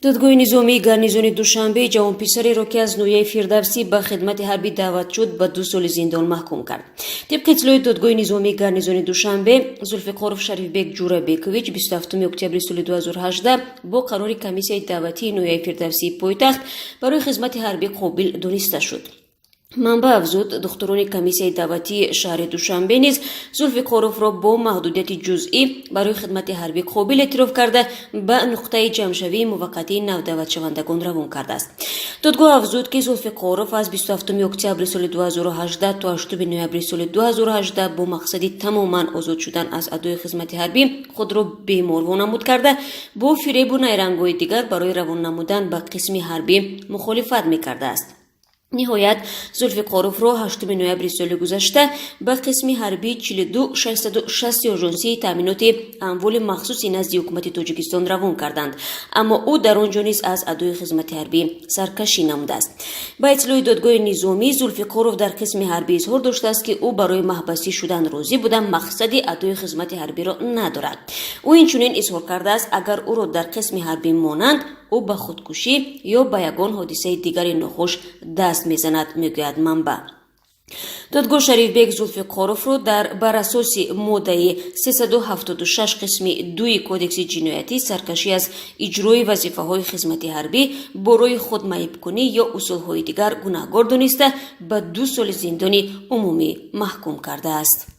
Додгоҳи низомии гарнизони Душанбе ҷавонписареро, ки аз ноҳияи Фирдавсӣ ба хидмати ҳарбӣ даъват шуд, ба 2 соли зиндон маҳкум кард. Тибқи иттилои додгоҳи низомии гарнизони Душанбе, Зулфиқоров Шарифбек Ҷурабекович 27 октябри соли 2018 бо қарори комиссияи даъватии ноҳияи Фирдавсии пойтахт барои хизмати ҳарбӣ қобил дониста шуд. Манбаъ афзуд, духтурони комиссияи даъватии шаҳри Душанбе низ Зулфиқоровро бо маҳдудияти ҷузъӣ барои хидмати ҳарбӣ қобил эътироф карда, ба нуқтаи ҷамъшавии муваққатии навдаъватшавандагон равон кардааст. Додгоҳ афзуд, ки Зулфиқоров аз 27 октябри соли 2018 то 8 ноябри соли 2018 бо мақсади тамоман озод шудан аз адои хизмати ҳарбӣ худро бемор вонамуд карда, бо фиребу найрангҳои дигар барои равон намудан ба қисми ҳарбӣ мухолифат мекардааст. Ниҳоят, Зулфиқоровро 8 ноябри соли гузашта ба қисми ҳарбии 42660 Ожонсии таъминоти амволи махсуси назди ҳукумати Тоҷикистон равон карданд, аммо ӯ дар он ҷо низ аз адои хизмати ҳарбӣ саркашӣ намудааст. Ба иттилои додгоҳи низомӣ, Зулфиқоров дар қисми ҳарбӣ изҳор доштааст, ки ӯ барои маҳбасӣ шудан розӣ буда, мақсади адои хизмати ҳарбиро надорад. Ӯ инчунин изҳор кардааст, агар ӯро дар қисми ҳарбӣ монанд, ӯ ба худкушӣ ё ба ягон ҳодисаи дигари нохуш даст мезанад, мегӯяд манбаъ. Додгоҳ Шарифбек Зулфиқоровро дар бар асоси моддаи 376 қисми 2 Кодекси ҷиноятӣ, саркашӣ аз иҷрои вазифаҳои хизмати ҳарбӣ бо роҳи худмаибкунӣ ё усулҳои дигар, гунаҳгор дониста, ба 2 соли зиндони умумӣ маҳкум кардааст.